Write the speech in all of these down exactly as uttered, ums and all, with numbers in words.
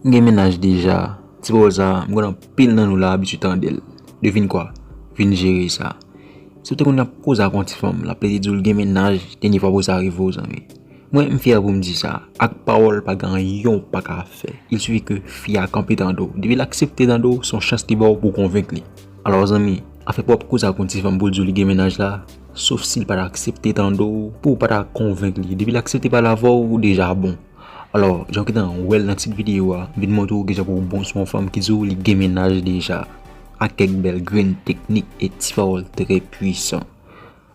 M gen mennaj deja. Ti pawòl sa, m konn anpil nan nou la abitye tande l. Devine kwa? Vin jere sa. Si w te konn ap koze ak yon ti fanm, l ap plede di w l gen mennaj, dènye fwa pou sa rive w, zanmi. Mwen, m fyè pou m di sa. Ak pawòl, pa gen anyen w pa ka fè. Il sifi ke fi a kanpe tande w. Depi l aksepte tande w, se yon chans li ba w pou w konvenk li. Alò, zanmi, afè pou w ap koze ak yon ti fanm pou l di w li gen mennaj la, sof si l pa t aksepte tande w, pou w pa ta konvenk li. Depi l aksepte pale avè w, ou deja bon. Alò, jan w gentan wè l nan tit videyo a, m vin montre w kijan pou w bon sou yon fanm ki di w li gen mennaj deja, ak kèk bèl grenn teknik e ti pawòl trè pwisan.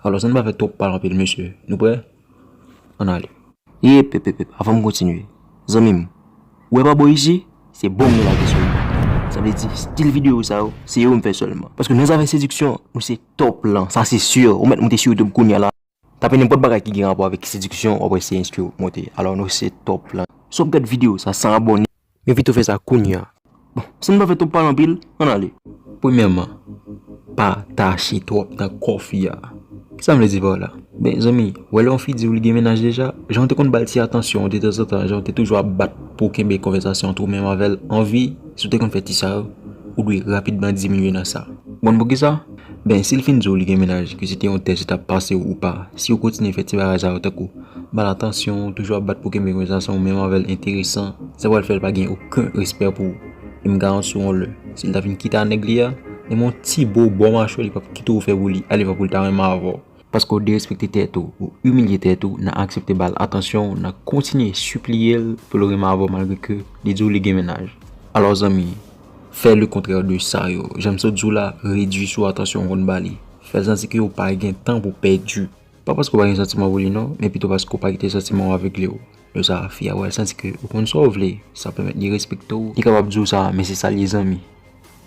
Alò, san n pa fè twòp pale anpil, mesye. Nou prè? Ann ale. Yep, yep, yep, yep. Avan m kontinye, zanmi m, ou wè pa bò isi, se bon m lage sou yo. Sa vle di, stil videyo sa yo, se yo m fè sèlman. Paske nan zafè sediksyon, nou se top lan, sa se si. Ou mèt moute sou YouTube kounye a la. Tape nenpòt bagay ki gen rapò avèk sediksyon, w ap wè se enskri w ap monte. Alò, nou se top lan. Si w ap gad videyo sa san abòne, men pito fè sa kounye a. Bon, san n pa fè twòp pale anpil, ann ale. Premyèman, pa tache twòp nan kò fi a. Kisa m vle di pa w la? Ben, zanmi, w wè lè yon fi di w li gen mennaj deja, jan w te konn ba l ti atansyon de tanzantan, jan w te toujou ap bat pou w kenbe konvèsasyon an tou menm avè l anvi, si w te konn fè ti sa yo, ou dwe rapidman diminye nan sa. Ou konn poukisa? Ben, si l fin di w li gen mennaj, ke se te yon tès li t ap pase ou pa, si w kontinye fè ti bagay sa yo tankou ba l atansyon, toujou ap bat pou kenbe konvèsasyon ou menm avè l enteresan, sa pral fè l pa gen okenn respè pou ou. E m garanti w yon lè, si l ta fin kite a nèg li a, menm yon ti bo bò machwè li p ap kite w fè pou li, alevwa pou l ta renmen avè w. Paske w derespekte tèt ou, ou imilye tèt ou nan aksepte ba l atansyon w, nan kontinye sipliye l pou l renmen avè w malgre ke li di w li gen mennaj. Alò zanmi, fè le contraire de sa yo. Jan m sot di w la, redui sou atansyon w konn ba li. Fè l santi ke w pa gen tan pou pèdi. Pa paske w pa gen santiman pou li non, men pito paske w pa kite santiman w avegle w. Lè sa a, fi a pral santi ke ou konn sa w vle, sa pèmèt li respekte w, li kapab di w sa, men se sa l ye zanmi.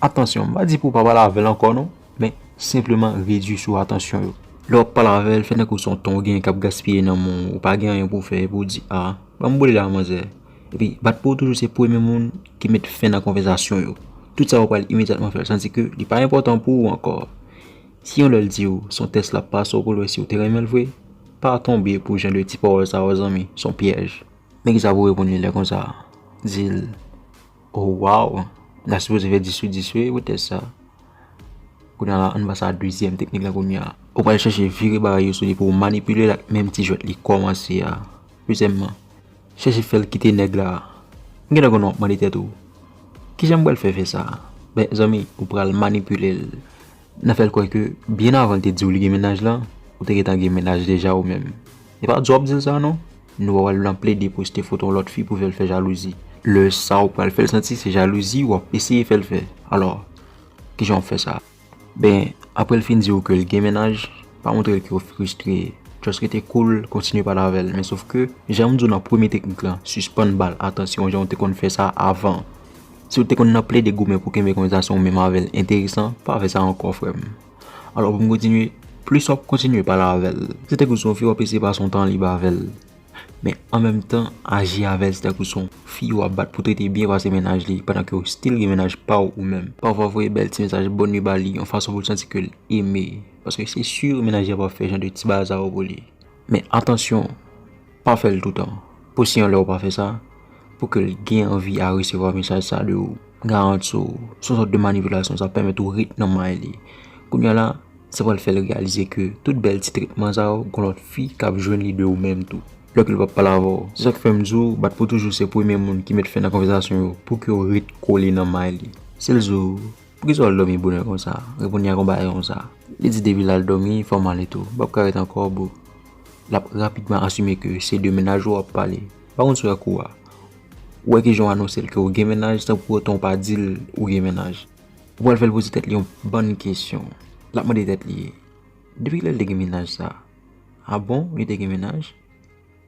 Atansyon, m pa di pou w pa pale avè l ankò non, men senpleman redui sou atansyon yo. Lè w ap pale avè l, fè tankou se yon tan w genyen k ap gaspiye nan men w, ou pa gen anyen pou w fè, epi w di, a, ban m boule la manzè. Epi, bat pou w toujou se premye moun ki met fen nan konvèsasyon yo. Tout sa yo pral imedyatman fè l santi ke li pa enpòtan pou ou ankò. Si yon lè l di w, se yon tès l ap pase w pou l wè si w te renmen l vre, pa tonbe pou jan de ti pawòl sa yo zanmi, se yon pyèj. Men kisa pou w reponn li lè konsa? Di l, oh waw, n ta sipoze fè dis sou dis wi pou tès sa. Kounye a la, ann pase a dezyèm teknik la kounye a. Ou pral chèche vire bagay yo sou li pou w manipile l ak menm ti jwèt li kòmanse a. Dezyèmman, chèche fè l kite nèg la. M gentan konnen w ap mande tèt ou, kijan m pral fè fè sa? Ben, zanmi, ou pral manipile l. Nan fè l kwè ke byen avan l te di w li gen mennaj lan, ou te gentan gen mennaj deja ou menm. E pa di w ap di l sa non. Nou pa pral nan plede poste foto yon lòt fi pou fè l fè jalouzi. Lè sa a, ou pral fè l santi se jalouzi w ap eseye fè l fè. Alò, kijan w ap fè sa? Ben, apre l fin di w ke l gen mennaj, pa montre l ke w fristre. Just rete cool, kontinye pale avè l. Men sof ke, jan m di w nan premye teknik lan, sispann ba l atansyon jan w te konn fè sa avan. Si w te konn nan plede goumen pou kenbe konvèsasyon w menm avè l enteresan, pa fè sa ankò, frè m. Alò, pou m kontinye, plis w ap kontinye pale avè l, se tankou se yon fi w ap eseye pase yon tan lib avè l. Men an menm tan, aji avè l se tankou se yon fi w ap bat pou trete byen pase mennaj li, pandan ke w still gen mennaj pa w ou menm. Pafwa voye bèl ti mesaj bòn nwi ba li, yon fason pou l santi ke l eme. Paske se si mennaj li a p ap fè jan de ti bagay sa yo pou li. Men atansyon, pa fè l toutan. Pou si yon lè w pa fè sa, pou ke l gen anvi a resevwa mesaj sa de ou. M garanti w, se yon sòt de manipilasyon, sa ap pèmèt ou ret nan may li. Kounye a la, sa pral fè l reyalize ke tout bèl ti tretman sa yo, gon lòt fi k ap jwenn li de ou menm tou. Lè ke l p ap pale avè w. Se sa k fè m di w, bat pou toujou se premye moun ki met fen nan konvèsasyon yo, pou ke w ret kole nan may li. Si l di w, poukisa w al dòmi bonè konsa? Reponn li ak yon bagay konsa. Li di depi l al dòmi, fò m ale tou. M p ap ka ret ankò, bro. L ap rapidman asime ke se de mennaj ou w ap pale. Pa konn si w wè kou a. Ou wè kijan w anonse l ke w gen mennaj san pou otan w pa di l ou gen mennaj. Ou pral fè l poze tèt li yon bann kesyon. L ap mande tèt li, depi kilè l te gen mennaj sa? A bon, li te gen mennaj?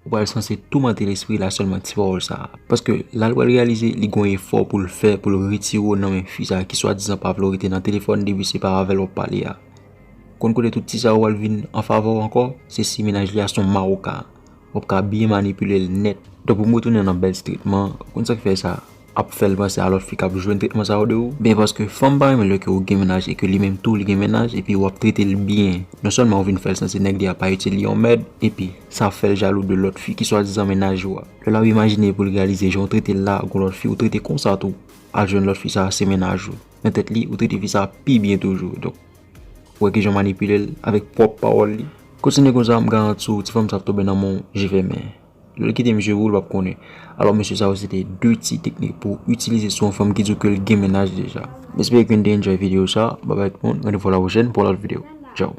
Ou pral sanse toumante lespri l a sèlman ti pawòl sa a. Paske la l pral reyalize li gen yon efò pou l fè pou l retire w nan men fi sa a ki swadizan pa vle w rete nan telefòn depi se pa avè l w ap pale a. Konn kote tout ti sa yo pral vin an favè w ankò? Se si mennaj li a se yon mawoka. W ap ka byen manipile l nèt. Donk pou m retounen nan bèl ti tretman, ou konn sa k fè sa? ap fè l panse a lòt fi k ap jwenn tretman sa yo de ou? Ben paske fanm pa renmen lè ke ou gen mennaj e ke li menm tou li gen mennaj epi w ap trete l byen. Non sèlman ou vin fè l santi nèg li a pa itil li yon mèd, epi sa ap fè l jalou de lòt fi ki swadizan mennaj ou a. Lè l ap imajine pou l reyalize jan w trete l la, gon lòt fi ou trete konsa tou, al jwenn lòt fi sa a se mennaj ou. Nan tèt li, ou trete fi sa a pi byen toujou. Donk, ou wè kijan w manipile l avèk pwòp pawòl li. Kontinye konsa, m garanti w, ti fanm sa ap tonbe nan men w je fèmen. Lè l kite misye pou ou, l p ap konnen. Alò, mesye, sa yo se te de ti teknik pou w itilize sou yon fanm ki di w ke l gen mennaj deja. M espere ke n te enjoy videyo sa. Babay tout moun, randevou a la pwochèn pou yon lòt videyo. Tchao.